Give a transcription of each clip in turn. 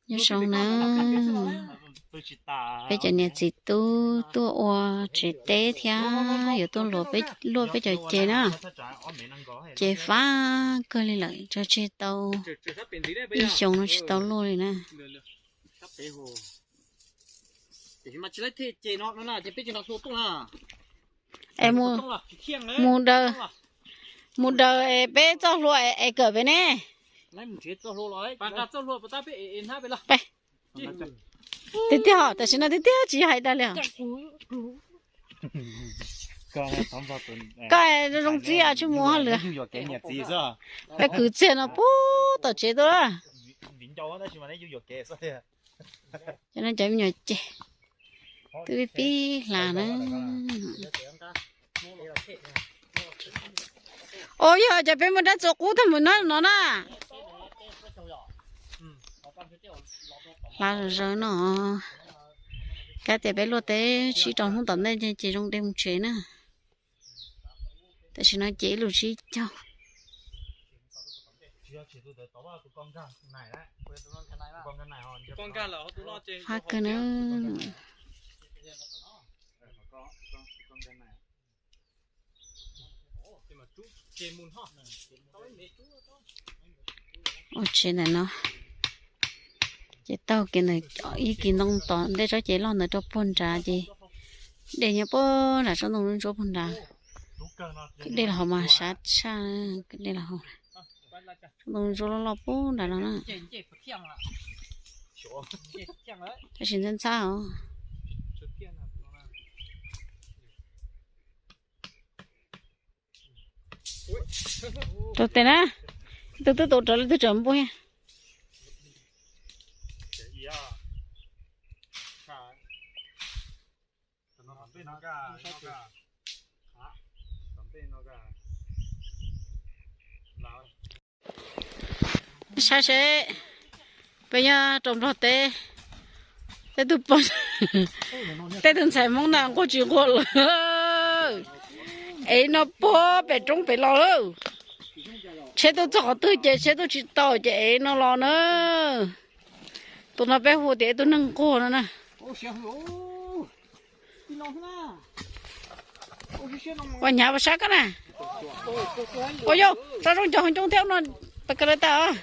Nyob zoo na, peb cov niam txiv tub tuaj ua tsev teb thiab yuav tuaj luaj peb cov ces na. Ces fab kawg li lawm, tso tseg tau ib xyoos no tsis tau luaj li na. Es mus daws, mus daws es peb txoj hlua es kawm peb ne. Tiag tiag, tam sim no tiag tiag tsis yog hais dag li os. Koj zoo zoo txiv tsis mus hauj lwm. Peb kwv txiag no puag tom tsev tuaj. Cov no cov me nyuam ces twb pib hla na. Os, yog cov peb muaj dab txua qub tag mus no no na. Hla zawv no, kab tias peb luaj teb sib rau hnub tom ntej ces zoo de mus tsev na. Tam sim no ces ib lub tsib caug. Fab kawg na. Ua tsev ntawm no, ces taug kev ntawm ib kis ntoo tom ntej tsob cev loj ntawd rau puag nrad ces dej nyob puag nram tsob ntoo ntsuab puag nrad. Kwv dej los hauv mas sab tshaj, kwv dej los hauv. Tsob ntoo ntsuab loj loj puag nrad no na. Tab sis ntxhab ntxhab os. Rau tes na, tus twb tus raws li twb raws npua. Saib seb, peb nyob rau Nplog teb, tej tug, tej tug ntxhais Hmoob na nquag tsis nquag lawm. Es no puag pem roob pem los lawm. Tsheb tuaj txog qhov twg ces tsheb tuaj tsis tau ces es no los na. Tus no peb hu tias ib tug neeg nquag no na. Ua hnyav ua sab koj na. Ua yau, sab zoo cov hauv ncoo thiab no, pas ka la tas.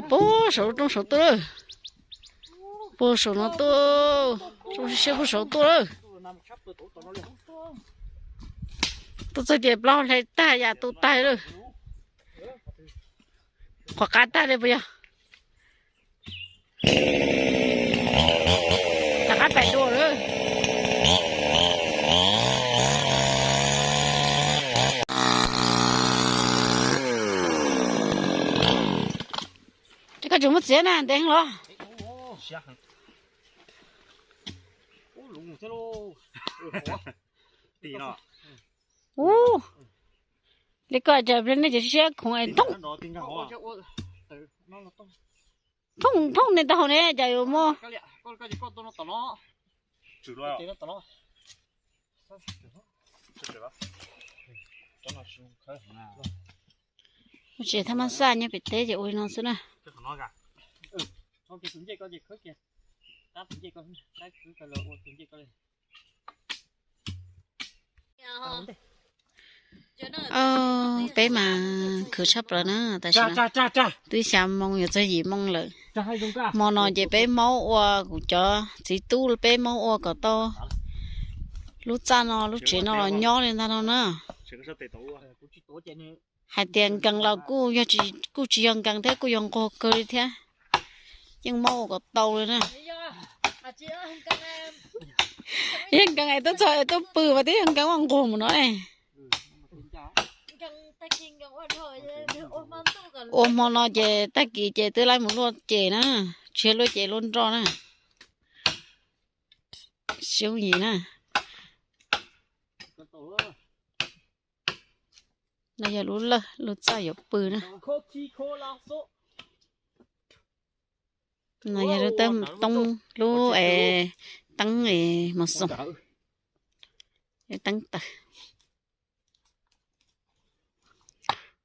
Puag saum lub roob saud tuaj lawm. Puag saum no tuaj, zoo siab puag saud tuaj lawm. Tuaj txog ces plaub hle tag yam tu tag lawm. Qhov qab tag li puas yog? Rov qab pais dua lawm. Koj tseem muaj txiv na, ntev heev los. Ub, li koj cas ple nej cov siab khoom es thoob, thoob thoob ne tau hauv ne cas yuav muaj. Tsev thaj mab xaj nyob pem teb ces ua li no xwb na. Peb mas khwv tshaj plaws na, tam sim no twb xya moo yuav txog yim moo lawm. Hmo no ces peb maub ua kuv cov txiv tub peb maub ua kom tau lub txaj no lub tsev no los nyob li ntag no na. Hais tias nkees los kuj yog, kuj tsis yog nkees thiab, kuj yog nquag kawg li thiab. Yeej maub ua kom tau li na. Yeej nkees es tuaj txog es tuaj pw mas twb yog nkees ua nquag mus no ne. Ua hmo no ces tag kis ces twb laib mus luaj ces na, tsis yog luaj ces luaj nroj na. Xyoob yim na. No yog lub lawj lub txaj yuav pw na. No yog lub teeb, lub teeb mos xoom, teeb tawg.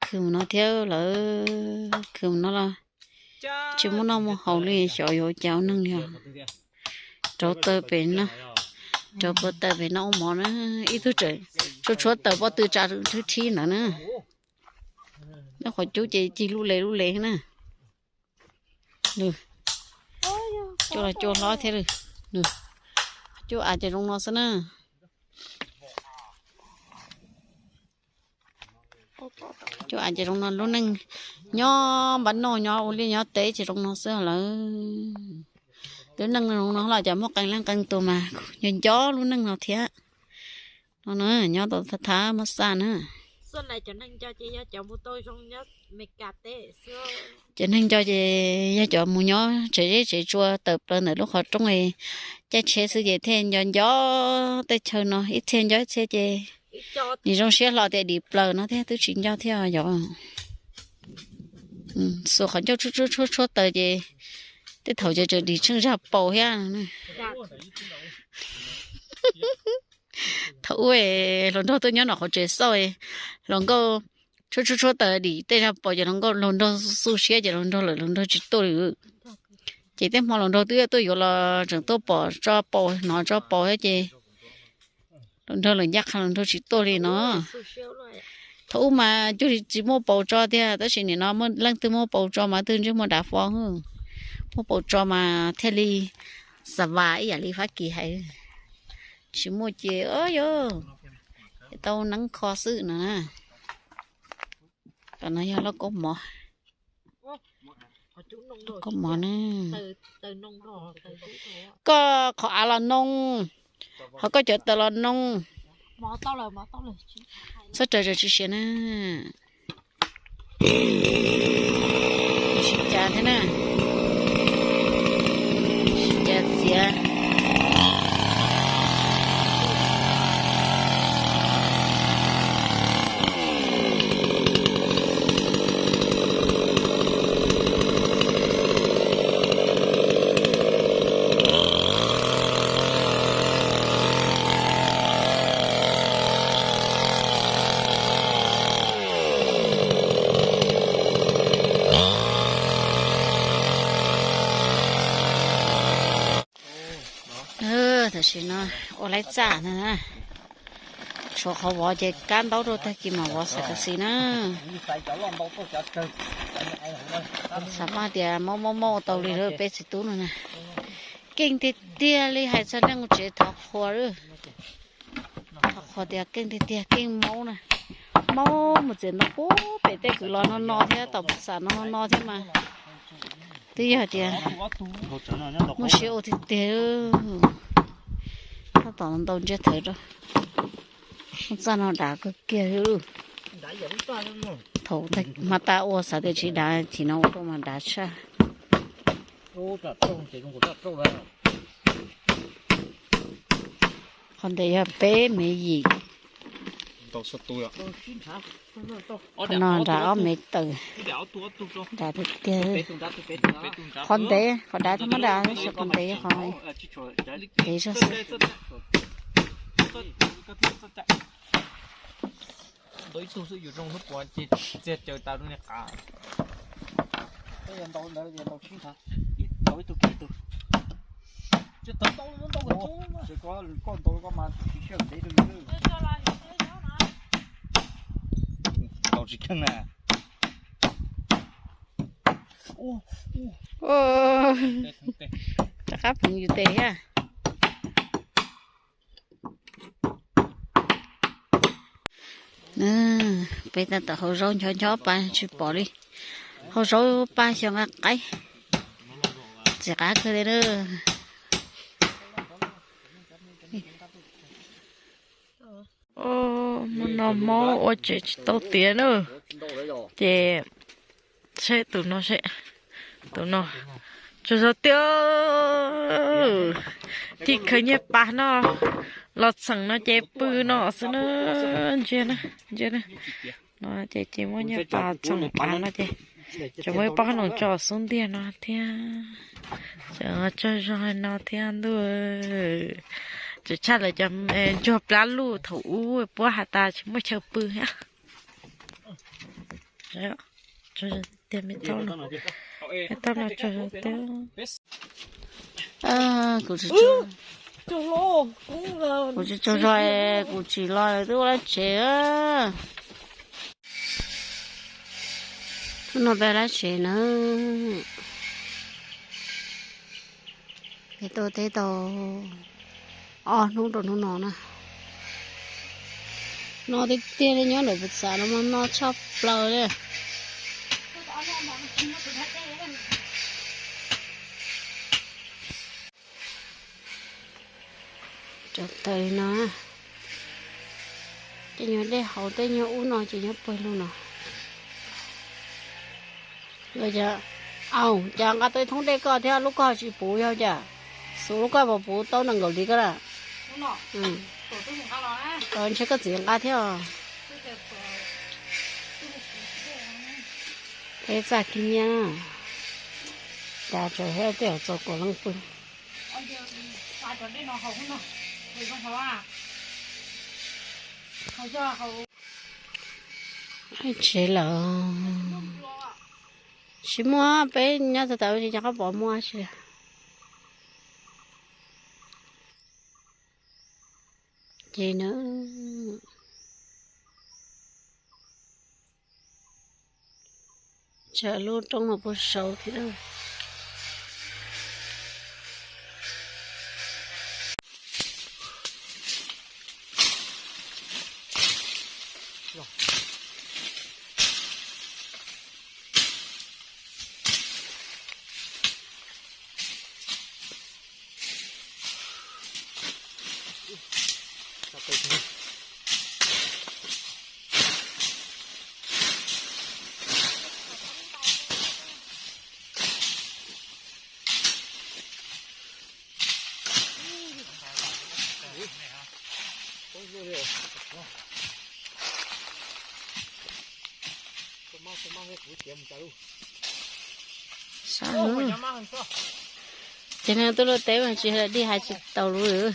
khwv mus no thiab lawm, khwv mus no los tsis muaj noj muaj haus li, xyov yuav ua cas ua neej li os. Rauv taws pem no, rauv taws pem no ua mov na, ib tug tseem tshuab tshuab taws pob tw tsa thwb thib ntawd na. Nyob qhov cub ces cig lub le lub le na. Cua los cua hlob thiab. Cua av ces zoo no xwb na. Cua av ces zoo no, lub neej nyob npab noj nyob ua liaj nyob teb ces zoo no xwb lawm. Lub neej zoo no los cas muaj qee leej qee tus mas nco nco lub neej no thiab. No na, nyob tau thab thab muab xaj na. Cov neeg nco ces yog cov mus nyob tsev zeb tsev tsua tawm plaws ntawm lub qhov rooj caij tsheb xwb ces thiaj nco nco tej chaw no, ib txhia nco ib txhia ces nim zoo siab hlo tias dim plaws no thiab twb tsis nco thiab yom. Xuas qhov ncauj tshuab tshuab tshuab taws ces tej thaum ces tseem dim tsheej zaj paus thiab. Thaum ub hluas nraug tuaj nyob nram qhov tsev xauj, hluas nkauj tshuab tshuab tshuab taws dim tej zaj paus ces hluas nkauj, hluas nraug xu siab ces hluas nraug lawm hluas nraug tsis tuaj li. Ces tej hmo hluas nraug twb tuaj yuav los tseem tuaj pom tso paus hnov tso paus thiab ces hluas nraug lawm ncaj qha hluas nraug tsis tuaj li no. Thaum ub mas cuag li tsis muaj paus tso tiag tab sis nim no leej twg muaj paus tso mas twb ntsej muag dav fo, muaj paus tso mas thiaj li xa vas ib yam li Fab Kis hais. Tsis muaj ces yog tau neeb kho xwb no na. Tam no yog lauj kaub mov, lauj kaub mov na. Koj qhov av los noo, ho koj cov taws los noo. Txhob raws tsis siav na. Sib cav thiab na, sib cav txiav. Tam sim no ua laib txaj na, tshuav qhov vov ces kab ntaub rau tag kis mam vov xaim tau xis na. Xav maj tias mob mob mob tau li lawm peb txiv tub no na. Keej tiag tiag li hais txog neej ua tsev thov qhuas, thov qhuas tias keej tiag tiag keej maub na. Maub mus txiav ntoo puag pem tej kwv los no no thiab tom xam no no no thiab mas twb yog tias muaj siab ua tiag tiag. Tab tom ntau ntsiab thawv rau, muab txaj no dav kawg kiag li. Thaum hmo tas ua xav tias tsis dav, chim no ua rau mas dav tshaj. Qhov ntawd yog peb mev yim. Qhov no nrad ob mev tawm, dav tiag tiag. Qhov ntev qhov dav thiab muab dav, qhov ntev qhov ntev zog xwb. Tsis kheej na. Rov qab pheev yus tes thiab. Peb tab tom hau zaub ncho ncho pa tsis pom li. Hau zaub pa xyov nqa qaib. Txiv qab kawg li na. Muaj no maub ua tsev tsis tau tiav na. Ces seb tus no seb, tus no tsaug zog tiag. Tib khawv nyiaj pas no los txheem no ces pw no xwb na. Ntsia na, ntsia na. No ces ces muaj nyiaj pas txheem pas no ces tseem muaj ib pob qhob noom tso xub ntiag no thiab. Tsaug zog no thiab ntuj. Tseem tshaj lawv cov ntsuag plab luj thaum ub puab has tas tsis muaj chaw pw thiab. Tiag me toj, me toj no tsaug zog tiag. Kuv tsis tsaug zog, kuv tsis los twb ua lab tsev. Hnub no peb lab tsev na. Peb tuaj teb tau ob hnub rau hnub no na. No tiag tiag li, nyob ntawm puas txav no mas no tshaj plaws li. Rau taws li no, tej nyuag dej hauv tej nyuag ub no ces nyob puag lug no. Au, cas nqa tau thoob dej koj thiab, lub koj tsis puv yog cas? Xub lub koj puas puv tau nees nkaum li koj lawm? Ntshe koj txiv nqa thiab os. Peb txaj khib nyiab, cas tseem hais tej yam txog kom leej pw. Tsev lawm. Tsis muaj, peb nyob txog tas ua tsis nco qab pom muaj tsi. Ces na, tsam lub roob no puas sau thiab. Ces neeg tuaj luaj teb mas tsis dig hais tsis taus lus.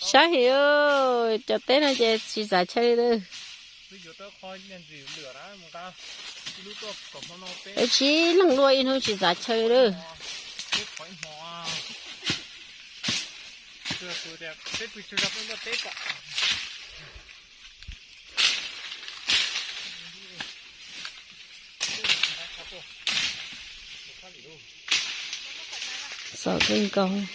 Saib him, cov teb no ces tsis txav chaw li. Tsis leej luaj ib hnub tsis txav chaw li. Xaus kawg nkaus.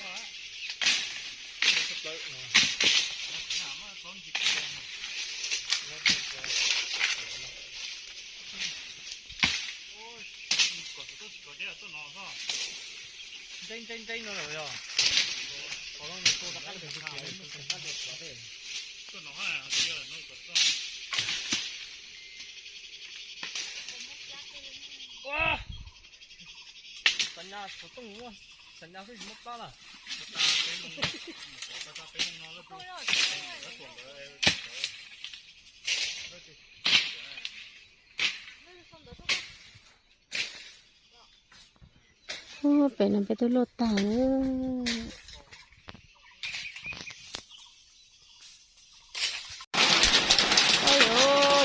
Ub, pem no peb twb luaj tag lawm.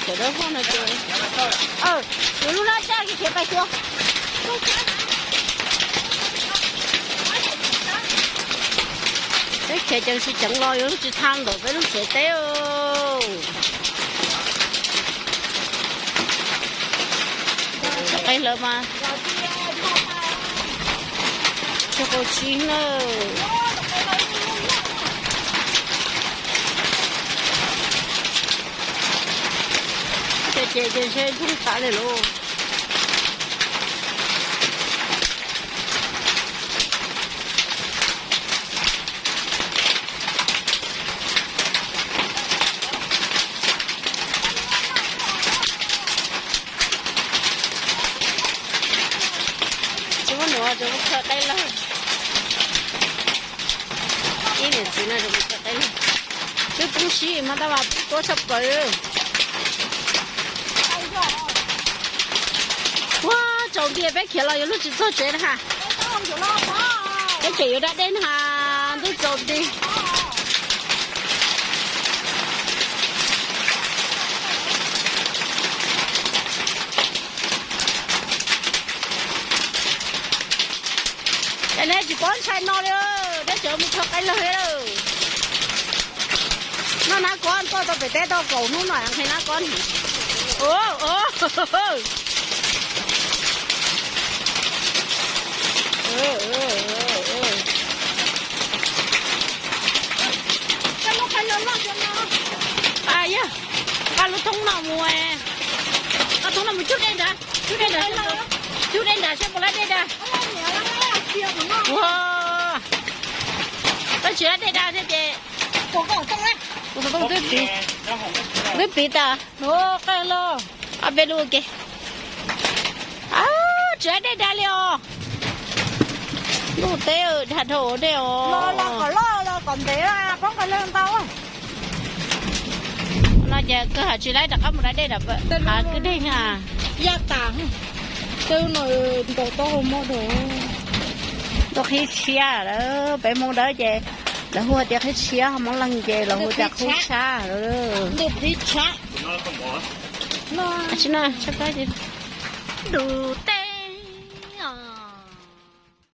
Cov dawb huaj no ces, yuav lub lab tsaj kiag khiav pais xyuas. Peb khiav ceev tsis ceev los yuav lub tsis txha ntawm peb lub tsev teb. Tsis qe lawm mas, tsis qau tsis lawm. Ces ces ces ntshe ntuj tas li lauj. Tsis muaj nuav, tsis muaj qhov qe lawg. Ib niam txiv no tsis muaj qhov qe lawg. Twb poob sib mas tab mas poob tuab tshaj plaws. Ua tsaus nti peb khiav los yuav luag tsis txog tsev na ha. Peb tseem yuav da dej na ha, ntuj tsaus nti. Thaij no li, dab tsi mus tso qaib lawg li lawm. Noj nab kob tuaj tau pem teb tau kaum hnub no nqhis nab kob. Yog, nqa lub thoob no mus, nqa thoob no mus cug dej nrad, cug dej nrad, cug dej nrad seb puas laib dej da. Ua, tsis laib dej da thiab ces, twb piv tas, ob peb lub ke. Tsis laib dej da li os. Ntuj teb, dag dhau dej os. No ces kawg ha tsis laib rov qab mus da dej, kwj deg. Tuaj qhib tshiab lawm, peb Hmoob Dawb ces lawv hu tias qhib tshiab, Hmoob Leeg ces lawv hu tias qhib tshab. Dub teb.